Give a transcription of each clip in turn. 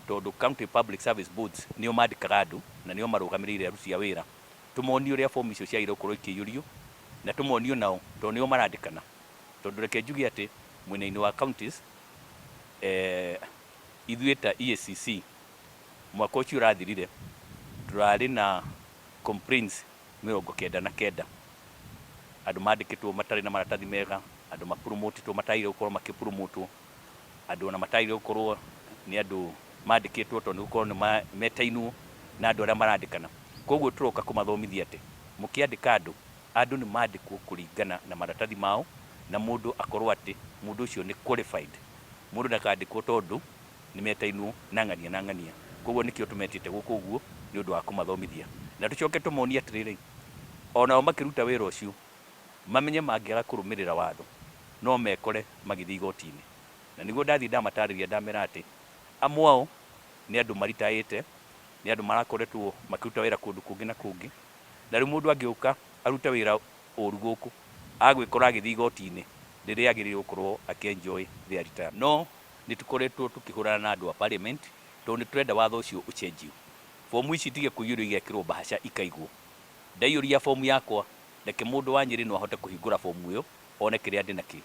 Tondũ County Public Service Boards nĩo mandĩkaga andũ na nĩo marũgamĩrĩire aruti a wĩra, tũmonie ũrĩa fomu icio ciagĩrĩirwo gũkorwo ikĩiyũrio na tũmonie onao tondũ nĩo marandĩkana. Tondũ reke njuge atĩ mwena-inĩ wa counties ithuĩ ta EACC mwaka ũcio ũrathirire tũrarĩ na complaints 99, andũ mandĩkĩtwo matarĩ na maratathi mega, andũ ma promote two matagĩrĩire gũkorwo makĩ promote wo, andũ ona matagĩrĩire gũkorwo nĩ andũ mandĩkĩtwo tondũ nĩ gũkorwo nĩ metainwo na andũ arĩa marandĩkana. Koguo tũroka kũmathomithia atĩ mũkĩandĩka andũ, andũ nĩ mandĩkwo kũringana na maratathi mao na mũndũ akorwo atĩ mũndũ ũcio nĩ qualified. Mũndũ ndakandĩkwo tondũ nĩ metainwo na ng'ania na ng'ania. Koguo nĩkĩo tũmetĩte gũkũ ũguo nĩ ũndũ wa kũmathomithia. Na tũcoke tũmonie atĩrĩrĩ, onao makĩruta wĩra ũcio mamenye mangĩaga kũrũmĩrĩra watho no mekore magĩthiĩ igoti-inĩ. Na nĩguo ndathiĩ ndamatarĩria ndamera atĩ amwe ao nĩ andũ maritaĩte, nĩ andũ marakoretwo makĩruta wĩra kũndũ kũngĩ na kũngĩ, na rĩu mũndũ angĩũka arute wĩra ũru gũkũ, agwĩkora agĩthiĩ igoti-inĩ rĩrĩa agĩrĩirwo gũkorwo akĩ enjoy their retirement. No nĩ tũkoretwo tũkĩhũrana na andũ a parliament tondũ nĩ tũrenda watho ũcio ũcenjio. Bomu ici itige kũiyũrio igekĩrwo mbahaca ikaigwo. Ndaiyũria bomu yakwa, reke mũndũ wa Nyĩrĩ no ahote kũhingũra bomu ĩyo one kĩrĩa ndĩ nakĩo.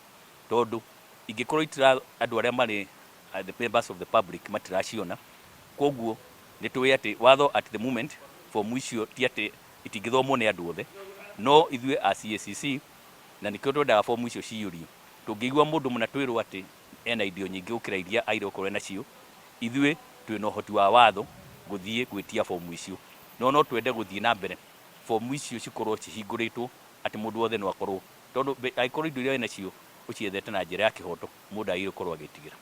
Tondũ ingĩkorwo itira andũ arĩa marĩ the members of the public matiraciona, kwoguo nĩ tũĩ atĩ watho at the moment bomu icio ti atĩ itingĩthomwo nĩ andũ othe, no ithuĩ as EACC na nĩkĩo twendaga bomu icio ciyũrio, tũngĩigua mũndũ mũna twĩrwo atĩ ena indo nyingĩ gũkĩra iria agĩrĩirwo gũkorwo enacio, ithuĩ twĩna ũhoti wa watho gũthiĩ gwĩtia bomu icio. No no twende gũthiĩ na mbere bomu icio cikorwo cihingũrĩtwo atĩ mũndũ wothe no akorwo, tondũ angĩkorwo indo iria wĩnacio ũciethete na njĩra ya kĩhoto, mũndũ ndagĩrĩirwo gũkorwo agĩtigĩra.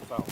Sawa.